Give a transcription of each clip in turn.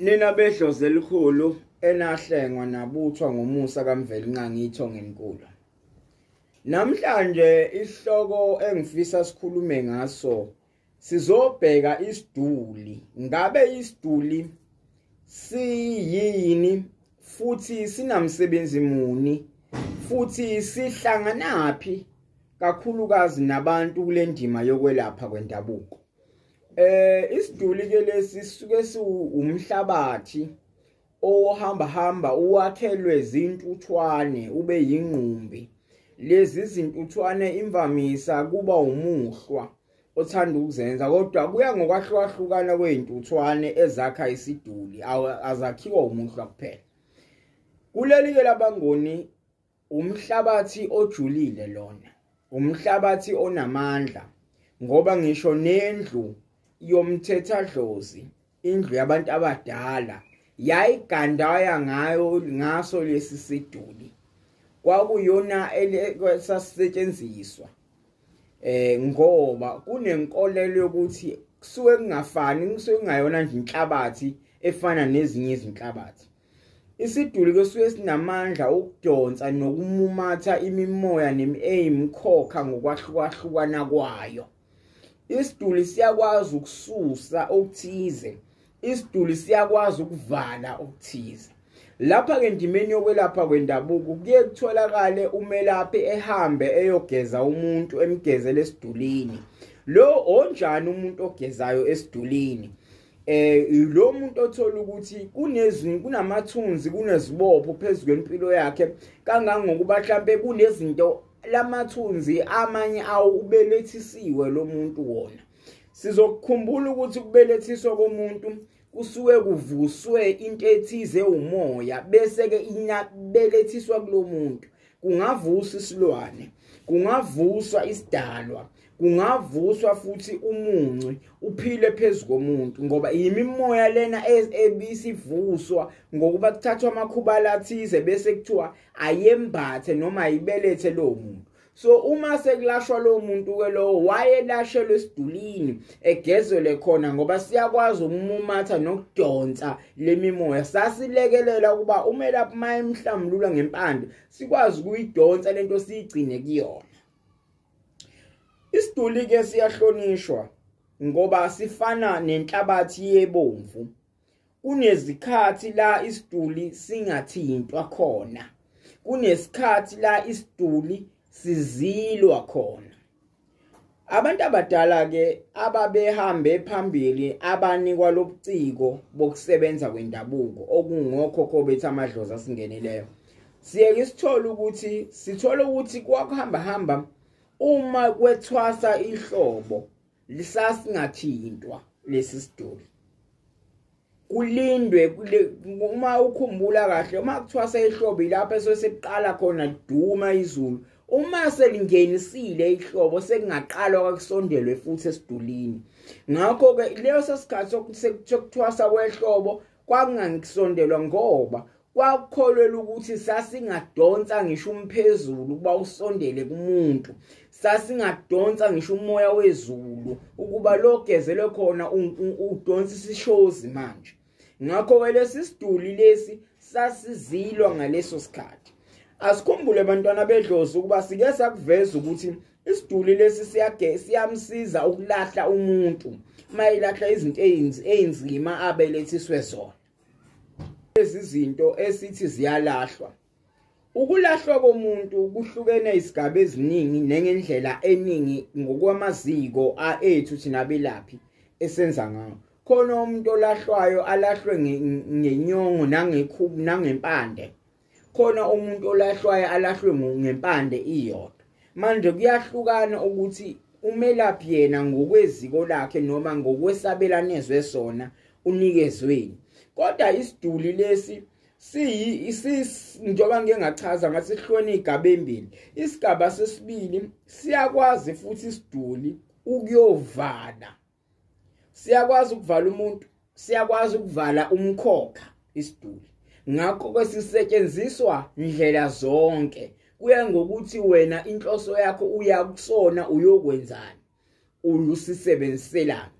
Nina bedlozi elikhulu enahlengwa nabuthwa ngomusa kaMvelinqangi ithonga enkulu. Namhlanje isihloko engifisa sikhulume ngaso sizobheka isiduli. Ngabe isiduli siyini futhi sinamsebenzi muni futhi sihlanganaphi kakhulukazi nabantu kule ndima yokwelapha kwendabuko? Isiduli ke lesi sisuke siwumhlabathi ohamba hamba uwakhelwe izintuthwane ube yingqumbi. Lezi zintuthwane imvamisa kuba umuhlwa othanda ukuzenza, kodwa kuya ngokwahlukahlukana kwey'ntuthwane ezakha isiduli, azakhiwa umuhlwa kuphela. Kuleli ke labangoni umhlabathi ojulile lona, umhlabathi onamandla, ngoba ngisho nendlu yomthethadlozi, indlu yabantu abadala, yayigandaya ngayo ngaso lesi siduli. Kwakuyona esasisetshenziswa ngoba kunenkolelo yokuthi kusuke kungafani, kusuke kungayona nje inhlabathi efana nezinye izinhlabathi. Isiduli kusuke sinamandla okudonsa nokumumatha imimoya nemikhokha ngokwahlukahlukana kwayo. Isiduli siyakwazi ukususa okuthize, isiduli siyakwazi ukuvala okuthize. Lapha ke endimeni yokwelapha kwendabuko kuye kutholakale umelaphi ehambe eyogeza umuntu, emgezele esidulini. Lo onjani umuntu ogezayo esidulini? Lo muntu othola ukuthi kunamathunzi, kunezibopho phezu kwempilo yakhe, kangangokuba mhlambe kunezinto lamathunzi amanye awubelethisiwe lo muntu wona. Sizokukhumbula ukuthi ukubelethiswa komuntu kusuke kuvuswe into ethize umoya, bese ke inabelethiswa kulomuntu. Kungavuswa isilwane, kungavuswa isidalwa, kungavuswa futhi umunci uphile phezu komuntu, ngoba imimoya lena ebisivuswa ngokuba kuthathwa amakhubala athize bese kuthiwa ayembathe noma ayibelethe lo muntu. So uma sekulashwa lo muntu ke lo wayelashelwe esidulini egezelwe khona, ngoba siyakwazi ukumumatha nokudonsa lemimoya. Sasilekelela ukuba umelaphi mayemhlambulula ngempande sikwazi ukuyidonsa lento siyigcine kuyona. Isiduli ke siyahlonishwa ngoba sifana nenhlabathi yebomvu. Kunezikhathi la isiduli singathintwa khona, kunesikhathi la isiduli sizilwa khona. Abantu abadala ke ababehambe phambili abanikwa lobuciko bokusebenza kwendabuko okungokhokho bethu amadlozi asingeneleyo, siye sithole ukuthi kwakuhamba hamba uma kwethwasa ihlobo lisasingathintwa lesi siduli, kulindwe. Uma ukhumbula kahle, uma kuthwasa ihlobo ilapho esesiqala khona duma izulu. Uma selingenisile ihlobo sekungaqalwa kwakusondelwe futhi esidulini. Ngakho ke leso sikhathi sokuthwasa kwehlobo kwakungangisondelwa, ngoba kwakukholelwa ukuthi sasingadonsa ngisho umphezulu ukuba usondele kumuntu, sasingadonsa ngisho umoya wezulu ukuba logezelwe khona udonsa isishozi manje. Ngakho ke lesi siduli lesi sasizilwa ngaleso sikhathi. Asikhumbule bantwana bedlozi ukuba sike sakuveza ukuthi isiduli lesi siyamsiza ukulahla umuntu mayilahla izinto ezinzima abelethiswe zona. Lezi zinto esithi ziyalahlwa. Ukulahlwa komuntu kuhlukene izigaba eziningi nengendlela eningi ngokwamaziko ethu thina belaphi esenza ngawo. Khona umuntu olahlwayo alahlwe ngenyongo nangekhubu nangempande. Khona umuntu olahlwayo alahlwe ngempande iyodwa. Manje kuyahlukana ukuthi umelaphi yena ngokweziko lakhe noma ngokwesabelanezwe sona unikezweni. Kodwa isiduli lesi njengoba ngike ngachaza ngathi sihlone igaba embili. Isigaba sesibili siyakwazi futhi isiduli ukuyovala. Siyakwazi ukuvala umuntu, siyakwazi ukuvala umkhokha isiduli. Ngakho ke sisetshenziswa ndlela zonke, kuya ngokuthi wena inhloso yakho uya kusona uyokwenzani, ulusisebenziselana.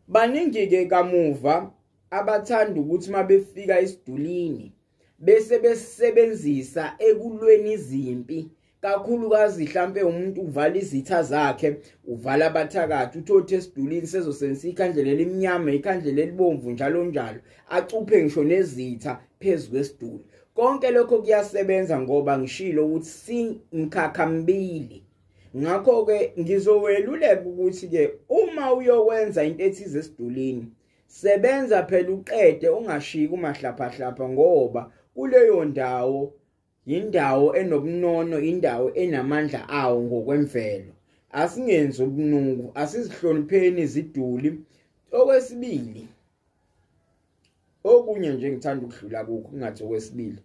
Baningi ke kamuva abathanda ukuthi mabefika esidulini bese besebenzisa ekulweni izimpi, kakhulukazi mhlambe umuntu uvala izitha zakhe, uvala abathakathi, uthothe esidulini sezosebenzisa ikhandlela elimnyama, ikhandlela elibomvu, njalo njalo, acuphe ngisho nezitha phezu kwesiduli. Konke lokho kuyasebenza ngoba ngishilo ukuthi simkhakha mbili. Ngakho-ke ngizoweluleka ukuthi-ke uma uyokwenza into ethize esidulini, sebenza phela uqede, ungashiyi kumahlaphahlapha, ngoba kuleyo ndawo indawo enobunono, indawo enamandla awo ngokwemvelo. Asingenzi ubunuku, asizihlonipheni iziduli. Okwesibili, okunye nje ngithanda ukudlula kukho kungathi okwesibili,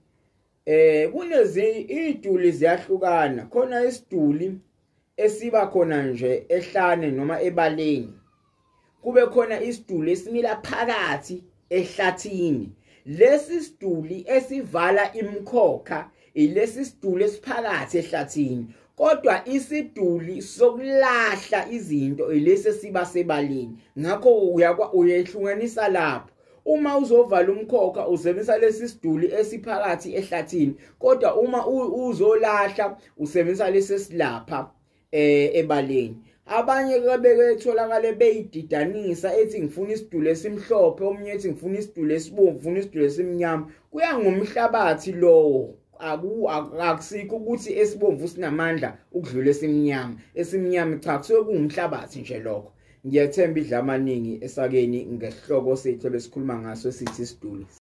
kunezi iduli ziyahlukana. Khona isiduli esiba khona nje ehlane noma ebaleni, kube khona isiduli esimila phakathi ehlathini. Lesi siduli esivala imikhokha ilesi siduli esiphakathi ehlathini, kodwa isiduli sokulahla izinto ilesi esiba sebaleni. Ngakho uyehlukanisa lapho. Uma uzovala umkhokha usebenzisa lesi siduli esiphakathi ehlathini, kodwa uma uzolahla usebenzisa lesi esilapha ebaleni. Abanye bebetholakale beyididanisa, ethi ngifuna isiduli esimhlophe, omunye ethi ngifuna isiduli esibomvu, ngifuna isiduli esimnyama. Kuya ngomhlabathi lowo, akusikho ukuthi esibomvu sinamandla ukudlula esimnyama, esimnyama cha, kusuke kuwumhlabathi nje lokho. Ngiyathemba idla amaningi esakeni ngesihloko sethu besikhuluma ngaso esithi isiduli.